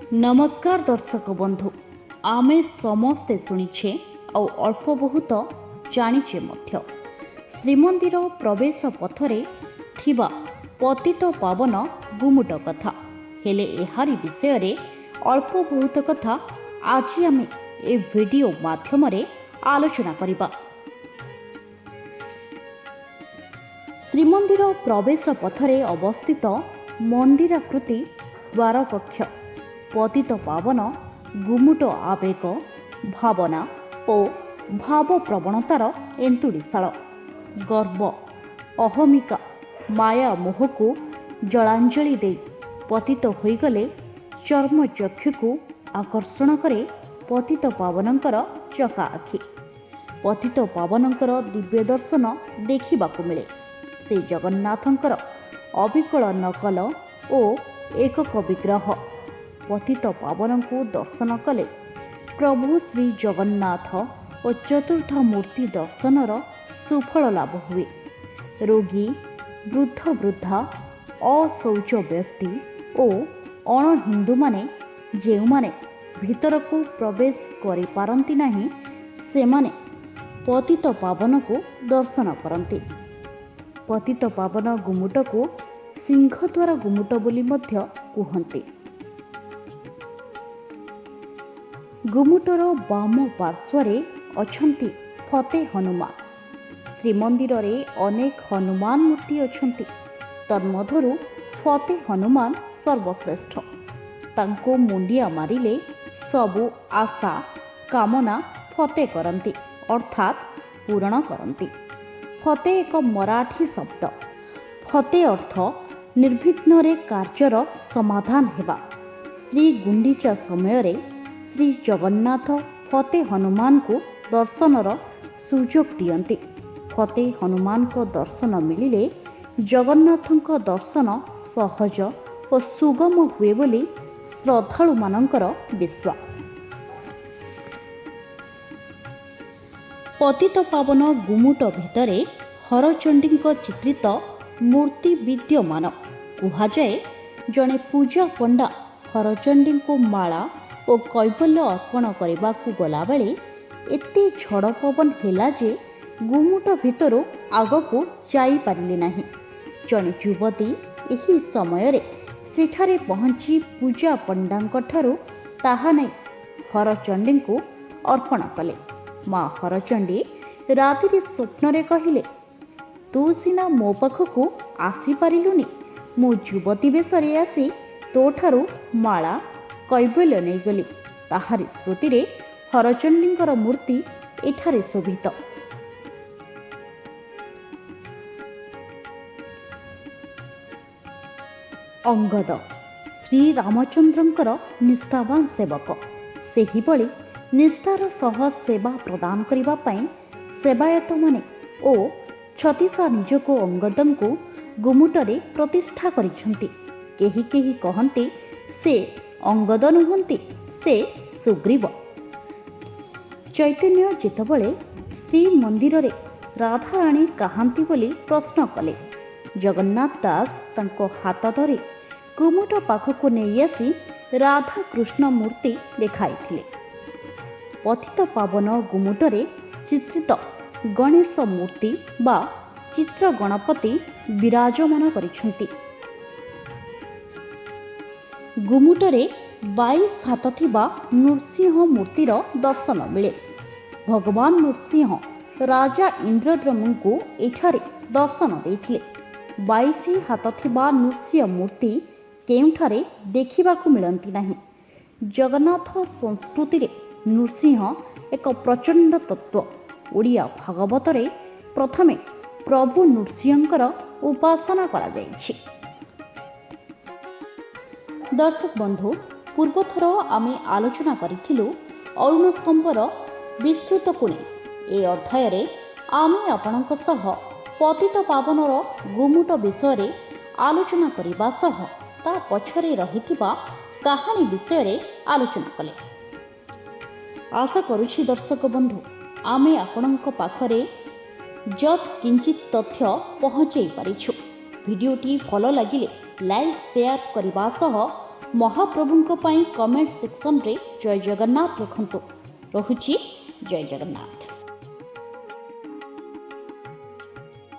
ନମସ୍କାର ଦର୍ଶକ ବନ୍ଧୁ, ଆମେ ସମସ୍ତେ ଶୁଣିଛେ ଆଉ ଅଳ୍ପ ବହୁତ ଜାଣିଛେ ମଧ୍ୟ ଶ୍ରୀମନ୍ଦିର ପ୍ରବେଶ ପଥରେ ଥିବା ପତିତ ପାବନ ଗୁମୁଟ କଥା। ହେଲେ ଏହାରି ବିଷୟରେ ଅଳ୍ପ ବହୁତ କଥା ଆଜି ଆମେ ଏ ଭିଡ଼ିଓ ମାଧ୍ୟମରେ ଆଲୋଚନା କରିବା। ଶ୍ରୀମନ୍ଦିର ପ୍ରବେଶ ପଥରେ ଅବସ୍ଥିତ ମନ୍ଦିରାକୃତି ଦ୍ୱାରକକ୍ଷ ପତିତ ପାବନ ଗୁମୁଟ ଆବେଗ, ଭାବନା ଓ ଭାବପ୍ରବଣତାର ଏନ୍ତୁଡ଼ିଶାଳ। ଗର୍ବ, ଅହମିକା, ମାୟା ମୋହକୁ ଜଳାଞ୍ଜଳି ଦେଇ ପତିତ ହୋଇଗଲେ ଚର୍ମଚକ୍ଷୁକୁ ଆକର୍ଷଣ କରେ ପତିତ ପାବନଙ୍କର ଚକା ଆଖି। ପତିତ ପାବନଙ୍କର ଦିବ୍ୟ ଦର୍ଶନ ଦେଖିବାକୁ ମିଳେ। ସେ ଜଗନ୍ନାଥଙ୍କର ଅବିକଳ ନକଲ ଓ ଏକକ ବିଗ୍ରହ। ପତିତ ପାବନଙ୍କୁ ଦର୍ଶନ କଲେ ପ୍ରଭୁ ଶ୍ରୀ ଜଗନ୍ନାଥ ଓ ଚତୁର୍ଦ୍ଧା ମୂର୍ତ୍ତି ଦର୍ଶନର ସୁଫଳ ଲାଭ ହୁଏ। ରୋଗୀ, ବୃଦ୍ଧ ବୃଦ୍ଧା, ଅଶୌଚ ବ୍ୟକ୍ତି ଓ ଅଣହିନ୍ଦୁମାନେ ଯେଉଁମାନେ ଭିତରକୁ ପ୍ରବେଶ କରିପାରନ୍ତି ନାହିଁ, ସେମାନେ ପତିତ ପାବନକୁ ଦର୍ଶନ କରନ୍ତି। ପତିତ ପାବନ ଗୁମୁଟକୁ ସିଂହଦ୍ୱାର ଗୁମୁଟ ବୋଲି ମଧ୍ୟ କୁହନ୍ତି। ଗୁମୁଟର ବାମ ପାର୍ଶ୍ୱରେ ଅଛନ୍ତି ଫତେ ହନୁମାନ। ଶ୍ରୀମନ୍ଦିରରେ ଅନେକ ହନୁମାନ ମୂର୍ତ୍ତି ଅଛନ୍ତି, ତନ୍ମଧ୍ୟରୁ ଫତେ ହନୁମାନ ସର୍ବଶ୍ରେଷ୍ଠ। ତାଙ୍କୁ ମୁଣ୍ଡିଆ ମାରିଲେ ସବୁ ଆଶା କାମନା ଫତେ କରନ୍ତି, ଅର୍ଥାତ୍ ପୂରଣ କରନ୍ତି। ଫତେ ଏକ ମରାଠୀ ଶବ୍ଦ। ଫତେ ଅର୍ଥ ନିର୍ବିଘ୍ନରେ କାର୍ଯ୍ୟର ସମାଧାନ ହେବା। ଶ୍ରୀ ଗୁଣ୍ଡିଚା ସମୟରେ ଶ୍ରୀ ଜଗନ୍ନାଥ ଫତେ ହନୁମାନଙ୍କୁ ଦର୍ଶନର ସୁଯୋଗ ଦିଅନ୍ତି। ଫତେ ହନୁମାନଙ୍କ ଦର୍ଶନ ମିଳିଲେ ଜଗନ୍ନାଥଙ୍କ ଦର୍ଶନ ସହଜ ଓ ସୁଗମ ହୁଏ ବୋଲି ଶ୍ରଦ୍ଧାଳୁମାନଙ୍କର ବିଶ୍ୱାସ। ପତିତ ପାବନ ଗୁମୁଟ ଭିତରେ ହରଚଣ୍ଡୀଙ୍କ ଚିତ୍ରିତ ମୂର୍ତ୍ତି ବିଦ୍ୟମାନ। କୁହାଯାଏ, ଜଣେ ପୂଜା ପଣ୍ଡା ହରଚଣ୍ଡୀଙ୍କୁ ମାଳା ଓ କୈବଲ୍ୟ ଅର୍ପଣ କରିବାକୁ ଗଲାବେଳେ ଏତେ ଝଡ଼ ପବନ ହେଲା ଯେ ଗୁମୁଟ ଭିତରୁ ଆଗକୁ ଯାଇପାରିଲେ ନାହିଁ। ଜଣେ ଯୁବତୀ ଏହି ସମୟରେ ସେଠାରେ ପହଞ୍ଚି ପୂଜା ପଣ୍ଡାଙ୍କଠାରୁ ତାହା ନେଇ ହରଚଣ୍ଡୀଙ୍କୁ ଅର୍ପଣ କଲେ। ମା ହରଚଣ୍ଡୀ ରାତିରେ ସ୍ୱପ୍ନରେ କହିଲେ, ତୁ ସିନା ମୋ ପାଖକୁ ଆସିପାରିଲୁନି, ମୁଁ ଯୁବତୀ ବେଶରେ ଆସି ତୋଠାରୁ ମାଳା କୈବଲ୍ୟ ନେଇଗଲି। ତାହାରି ସ୍ମୃତିରେ ହରଚଣ୍ଡୀଙ୍କର ମୂର୍ତ୍ତି ଏଠାରେ ଶୋଭିତ। ଅଙ୍ଗଦ ଶ୍ରୀରାମଚନ୍ଦ୍ରଙ୍କର ନିଷ୍ଠାବାନ ସେବକ। ସେହିଭଳି ନିଷ୍ଠାର ସହ ସେବା ପ୍ରଦାନ କରିବା ପାଇଁ ସେବାୟତମାନେ ଓ ଛତିଶା ନିଜକୁ ଅଙ୍ଗଦଙ୍କୁ ଗୁମୁଟରେ ପ୍ରତିଷ୍ଠା କରିଛନ୍ତି। କେହି କେହି କହନ୍ତି ସେ ଅଙ୍ଗଦ ନୁହନ୍ତି, ସେ ସୁଗ୍ରୀବ। ଚୈତନ୍ୟ ଯେତେବେଳେ ଶ୍ରୀମନ୍ଦିରରେ ରାଧାରାଣୀ କାହାନ୍ତି ବୋଲି ପ୍ରଶ୍ନ କଲେ, ଜଗନ୍ନାଥ ଦାସ ତାଙ୍କ ହାତ ଧରି ଗୁମୁଟ ପାଖକୁ ନେଇ ଆସି ରାଧାକୃଷ୍ଣ ମୂର୍ତ୍ତି ଦେଖାଇଥିଲେ। ପତିତ ପାବନ ଗୁମୁଟରେ ଚିତ୍ରିତ ଗଣେଶ ମୂର୍ତ୍ତି ବା ଚିତ୍ର ଗଣପତି ବିରାଜମାନ କରିଛନ୍ତି। ଗୁମୁଟରେ 22 ହାତ ଥିବା ନୃସିଂହ ମୂର୍ତ୍ତିର ଦର୍ଶନ ମିଳେ। ଭଗବାନ ନୃସିଂହ ରାଜା ଇନ୍ଦ୍ରଦ୍ୟୁମ୍ନଙ୍କୁ ଏଠାରେ ଦର୍ଶନ ଦେଇଥିଲେ। 22 ହାତ ଥିବା ନୃସିଂହ ମୂର୍ତ୍ତି କେଉଁଠାରେ ଦେଖିବାକୁ ମିଳନ୍ତି ନାହିଁ। ଜଗନ୍ନାଥ ସଂସ୍କୃତିରେ ନୃସିଂହ ଏକ ପ୍ରଚଣ୍ଡ ତତ୍ତ୍ୱ। ଓଡ଼ିଆ ଭାଗବତରେ ପ୍ରଥମେ ପ୍ରଭୁ ନୃସିଂହଙ୍କର ଉପାସନା କରାଯାଇଛି। ଦର୍ଶକ ବନ୍ଧୁ, ପୂର୍ବଥର ଆମେ ଆଲୋଚନା କରିଥିଲୁ ଅରୁଣ ସ୍ତମ୍ଭର ବିସ୍ତୃତକୁ ନେଇ। ଏ ଅଧ୍ୟାୟରେ ଆମେ ଆପଣଙ୍କ ସହ ପତିତ ପାବନର ଗୁମୁଟ ବିଷୟରେ ଆଲୋଚନା କରିବା ସହ ତା ପଛରେ ରହିଥିବା କାହାଣୀ ବିଷୟରେ ଆଲୋଚନା କଲେ। ଆଶା କରୁଛି ଦର୍ଶକ ବନ୍ଧୁ, ଆମେ ଆପଣଙ୍କ ପାଖରେ ଯତ୍ କିଞ୍ଚିତ ତଥ୍ୟ ପହଞ୍ଚାଇ ପାରିଛୁ। ଭିଡ଼ିଓଟି ଭଲ ଲାଗିଲେ ଲାଇକ୍, ସେୟାର କରିବା ସହ ମହାପ୍ରଭୁଙ୍କ ପାଇଁ କମେଣ୍ଟ ସେକ୍ସନରେ ଜୟ ଜଗନ୍ନାଥ ଲେଖନ୍ତୁ। ରହୁଛି, ଜୟ ଜଗନ୍ନାଥ।